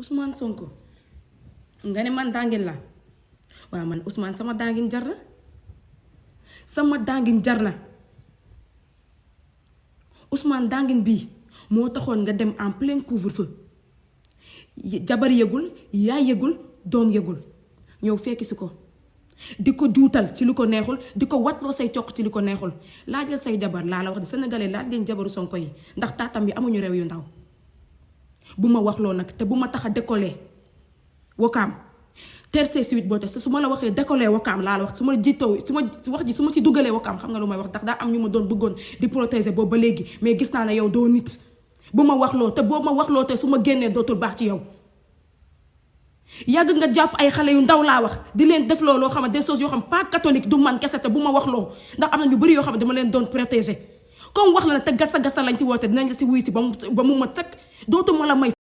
Ousmane Sonko nga ne man dangin la waaw man Ousmane sama dangin jar na sama dangin jar na Ousmane dangin bii moo taxoon nga dem en plein couvre-feu jabar yëgul yaay yëgul doom yëgul ñëw fekki si ko di ko juutal ci lu ko neexul di ko watloo say coq ci lu ko neexul laajal say jabar laa la wax de sénégalais laaj leen jabaru Sonko yi ndax taatam bi amuñu réew yu ndaw bu ma waxloo nag te bu ma tax a décoller Wakaam terce suite boo te su ma la waxee décoller Wakaam laa la wax su ma jiitoo su ma ci dugalee Wakaam xam nga lu may wax ndax daa am ñu ma doon bëggoon di protéger boobu ba léegi mais gis naa ne yow doo nit bu ma waxloo te boo ma waxloo te su ma génnee dootul baax ci yow yàgg nga jàpp ay xale yu ndaw laa wax di leen def loo xam ne des choses yoo xam pas catholique du man kese te bu ma waxloo ndax am na ñu bëri yoo xam ne dama leen doon protéger comme wax la ne te gasa lañ ci woote dinañ la si wuy si ba mu mat sëkk dootuma la may